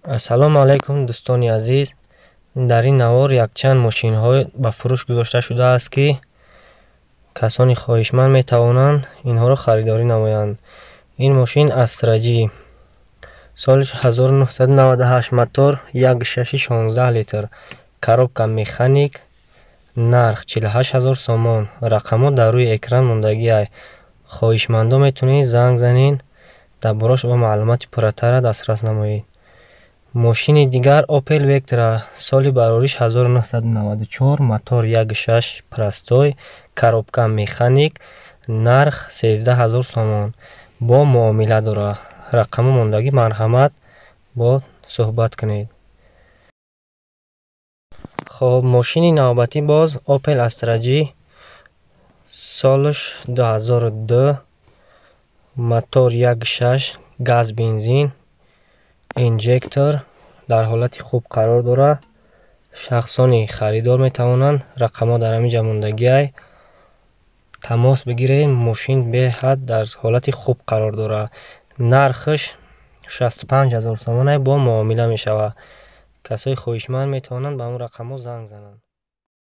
Ассалому алайкум, дӯстони азиз. Дар ин навор якчанд мошинҳо ба фурӯш гузошта шудааст, ки касони хоҳишманд метавонанд инҳоро харидорӣ намоянд. Ин мошин Астра Ҷи, соли 1998, мотор 1,6, 16 литр, коробка механик, нарх 48 ҳазор сомон. Рақамҳо дар рӯи экран мондагиай. Хоҳишмандо метавонед занг занед, дар борааш ба маълумоти пурратарра дастрас намоед. Мошини дигар Opel Vectra, соли барориш 1994, мотор 1,6 простой, коробка механик, нарх 13 ҳазор сомон, бо муомила дорад. Рақамҳо мондагӣ, марҳамат, бо суҳбат кунед. Хоб, мошини навбатӣ боз Opel Astra G, солаш 2002, мотор 1,6, газ, бензин, инжектор, дар ҳолати хуб қарор дорад. Шахсони харидор метавонанд, рақамҳо дар ҳамин ҷа мондагиай, тамос бигиред. Мошин беҳад дар ҳолати хуб қарор дорад. Нархаш 65 ҳазор сомонай, бо муомила мешавад. Касои хоҳишманд метавонанд ба он рақамҳо занг зананд.